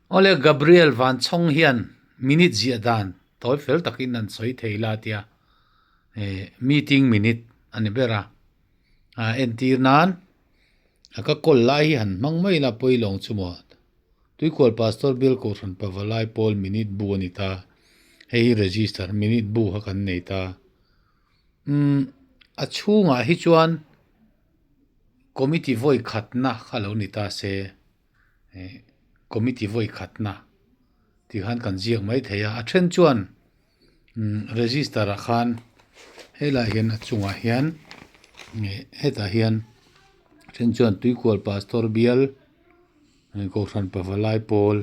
Awle Gabriel Vanchhawng hian minute ziah dan tawi fel takin an sawi thei la tia meeting minute a ni ber a, entir nan ka call lai hi han hmang mai ila pawilawng chu maw Tuikual Pastor Bill Kohhran Pavalai Pawl minute bu a ni ta, hei hi register minute bu kha kan nei ta. Umm a chhungah hi chuan committee vawi khatna kha lo ni ta se eh committee vawi khatna tih khan kan ziak mai thei a, a then chuan umm register ah khan helaiah hian a chungah hian eh hetah hian a then chuan Tuikual Pastor Bial Kohhran Pavalai Pawl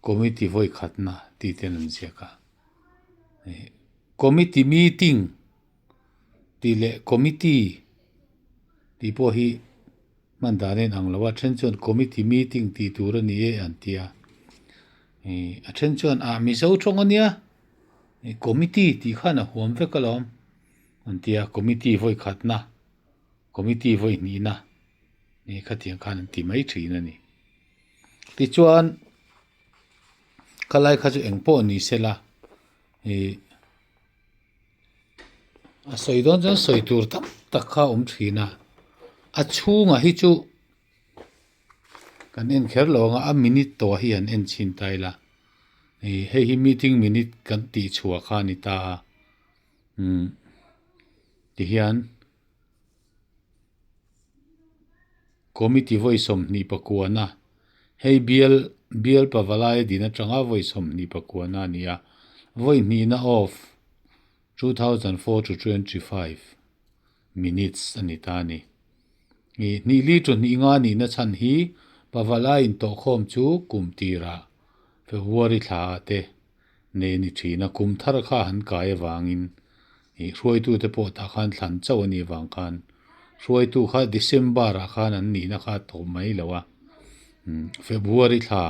committee vawi khatna tih ten an ziak a. Committee meeting tih leh committee tih pawh hi hman dan a inang lo a then chuan committee meeting tih tur a ni e an ti a ih a then chuan ah mizo tawng a nia ih committee tih khan a huam vek alawm an ti a committee vawi khatna committee vawi hnihna ih khatiang khan an ti mai thin a ni tichuan. Khalai kha chu eng pawh ni sela ih a sawi dawn chuan sawi tur tam tak kha a awm thin a a chhungah hi chu kan en kher lo ang a a minute tawh hi an en chhin ta ila ih hei hi meeting minute kan tih chhuah kha a ni ta a umm tihian. Committee vawi 28-na, Hei bial bial pavalai din atanga vawi 24-na a ni a, vawi hnihna of 2004 to 25 minutes a ni ta a ni. I hnih li to hnih nga nihna chhan hi pavalai intawhkhawm chu kum tirah February thla ah te nei a ni thin a, kum thar kha han kai avangin ih hruaitute pawh tah khan thlan chauh a nih avang khan hruaitu kha December ah khan an nihna kha a tawp mai lo a, February thla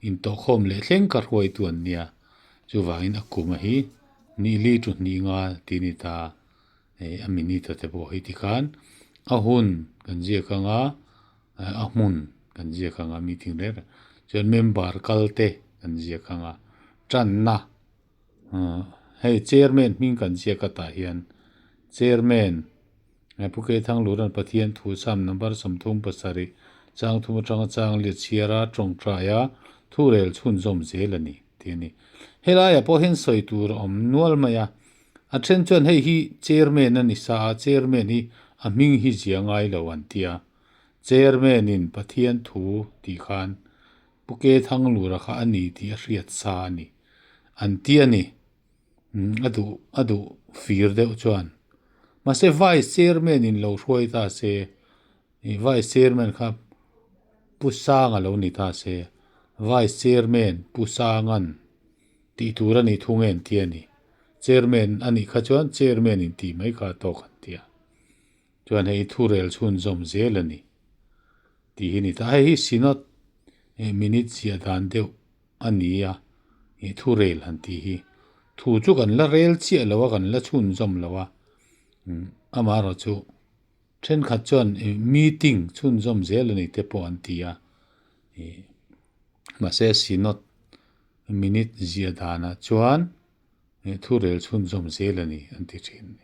intawhkhawm leh thleng kha hruaitu an nia, chuvangin a kum a hi nih li chu hnih nga tih a ni ta hei a minute te pawh hi tikhan a hun kan ziak ang a. A hmun kan ziak ang a meeting reng reng chuan member kal te kan ziak ang a tanna hei chairman hming kan ziak a tah hian chairman Pu Keithangluran Pathian thu sam number 37 chang thum atanga chang liat chhiar a tawngtai a thu rel chhunzawm zel a ni tih a ni. Helaiah pawh hian sawi tur a awm nual mai a a then chuan hei hi chairman a ni sa a chairman hi a hming hi zia ngai lo an ti a. Chairman in Pathian thu tih khan Pu Ke Thanglura kha a ni tih a hriat sa a ni. An ti a ni. A duh a duh fir deuh chuan. Mahse Vice Chairman in lo hruai ta se, Vice Chairman kha Pu Sanga lo ni ta se, Vice Chairman Pu Sanga'n tih tur a nih thu nge an ti a ni. Chairman a nih kha chuan Chairman in tih mai kha a tawk an ti a. Chuan hei thurel chhunzawm zel a ni tih hi a ni ta. Hei hi Synod minute ziah dan deuh a ni a, ih thurel han tih hi. Thu chu kan la rel chiah lo a, kan la chhunzawm lo a, amaherawhchu thenkhat chuan meeting chhunzawm zel a ni te pawh an ti a, ih mahse Synod minute ziah danah chuan. Ih thurel chhunzawm zel a ni an ti thin.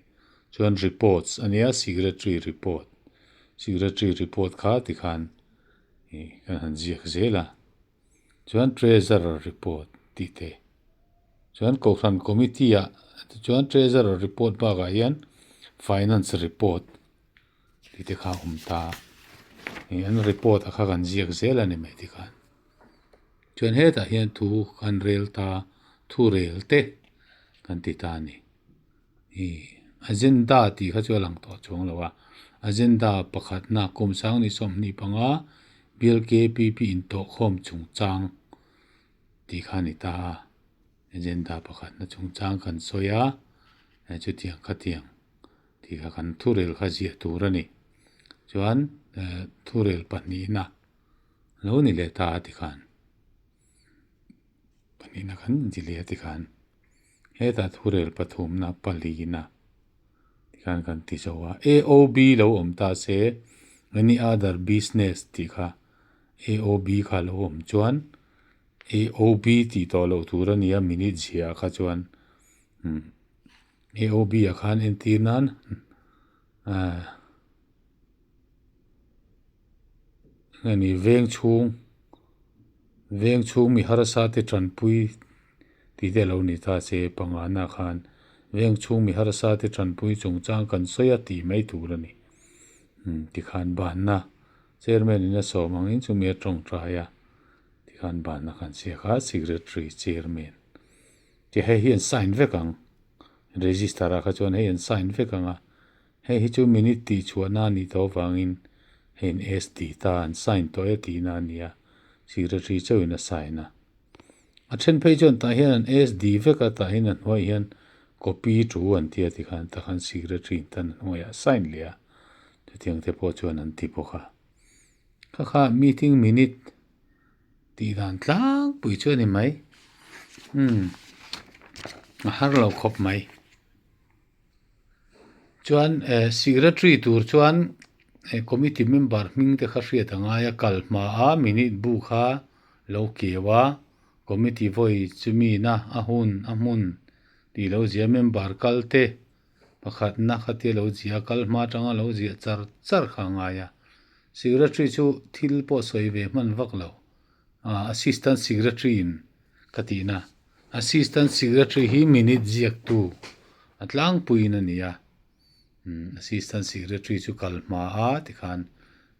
Chuan reports a nia secretary report secretary report kha tikhan ih kan han ziak zel a chuan treasurer report tih te chuan kohhran committee ah tichuan treasurer report bakah hian finance report tih te kha a awm ta a ih an report a kha kan ziak zel a ni mai tikhan. Chuan hetah hian thu kan rel ta thu rel te kan ti ta a ni. Ih agenda tih kha chu a lang tawh chuang lo a, agenda pakhatna kum sang ni 25 BLKPP intawhkhawm chungchang tih kha a ni ta a, agenda pakhatna chungchang kan sawi a, chutiang khatiang tih kha kan thu rel kha ziah tur a ni. Chuan thu rel pahnihna. Lo ni leh ta a tikhan pahnihna khan inti leh a tikhan hetah thurel pathumna palina tikhan kan ti zo a AOB lo awm ta se any other business tih kha AOB kha lo awm chuan. AOB tih tawh loh tur a ni a minute ziah kha chuan umm AOB ah khan entir nan ahh nge ni veng chhung veng chhung mi harsa te tanpui tih te a lo ni ta se pangana khan veng chhung mi harsa te tanpui chungchang kan sawi a tih mai tur a ni umm tikhan banna chairman in a sawm angin chumi a tawngtai a tikhan banna kan chhiak a secretary chairman tih hei hi an sign vek ang register ah kha chuan hei an sign vek ang a. Hei hi chu minute tih chhuahna a nih tawh avangin hei an SD ta an sign tawh e tihna a ni a, secretary chauhin a sign a. A then phei chuan tah hian an SD vek a, tah hian a hnuaiah hian copy thu an ti a tikhan tah khan secretary in tan a hnuaiah a sign leh a, chutiang te pawh chuan an ti bawk a. Kha kha meeting minute tih dan tlangpui chu a ni mai, umm a har lo khawp mai. Chuan eh secretary tur chuan eh committee member hming te kha hriat a ngai a kal hma a minute bu kha lo keu a committee vawi chumi na a hun a hmun tih lo zia member kal te pakhat na khatia lo zia kal hma atanga lo ziah char char kha a ngai a secretary chu thil pawh sawi ve hman vak lo ah assistant secretary in ka tihna. Assistant Secretary hi minute ziaktu a tlangpuiin a ni a, Assistant Secretary chu kal hma a tikhan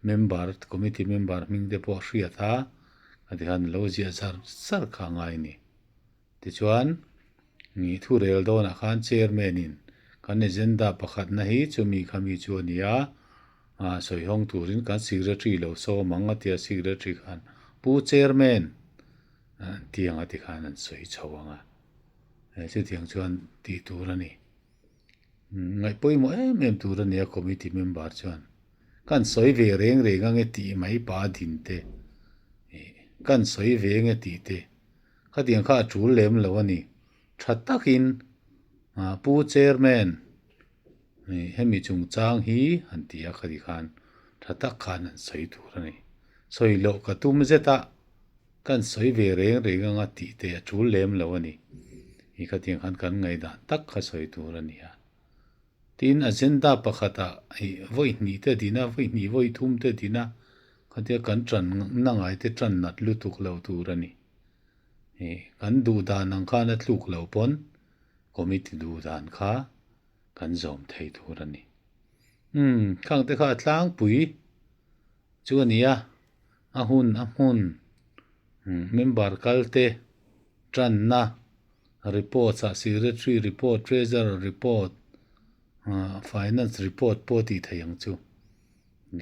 member committee member hming te pawh a hriat a, tikhan a lo ziah zar zar kha a ngai a ni. Tichuan nih thu rel dawnah khan Chairman in kan agenda pakhatna hi chumi kha mi chu a ni a, sawi hawng turin kan Secretary lo sawm ang a ti a, Secretary khan Pu Chairman Tiang a tikhan an sawi chho ang a, chutiang chuan tih tur a ni. Ngaih pawimawh em em tur a ni a committee member chuan. Kan sawi ve reng reng ang e tih mai pa din te, kan sawi ve ang e tih te, khatiang kha a tul lem lo a ni. Tha takin Pu Chairman hemi chungchang hi han ti a khati khan tha tak khan an sawi tur a ni. Sawi loh ka tum zet a. Kan sawi ve reng reng anga tih te a tul lem lo a ni. I khatiang khan kan ngaihdan tak kha sawi tur a ni a. Tin, agenda pakhatah i vawi hnih te din a, vawi hnih vawi thum te din a, khatia kan tan na ngai te tan nat lutuk lo tur a ni. I kan duh dan ang khan a tluk lo pawn committee duh dan kha kan zawm thei tur a ni. Umm, khang te kha a tlangpui chu a ni a. A hun a hmun member kal te tanna reports ah secretary report, treasurer report, finance report pawh tih theih ang chu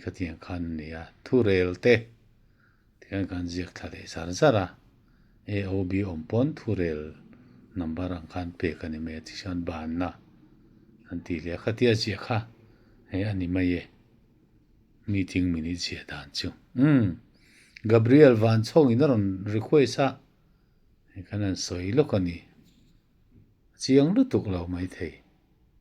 khatiang khan a ni a, thurel te tikhian kan ziak thla leh zar zar a, AOB awm pawn thurel number ang khan pek a ni mai a tichuan banna an tih leh a khatia ziah kha hei a ni mai e. Meeting minute ziah dan chu. Umm. Gabriel van chhawng in a rawn request a, hei khan an sawi lawk a ni. A chiang lutuk lo maithei.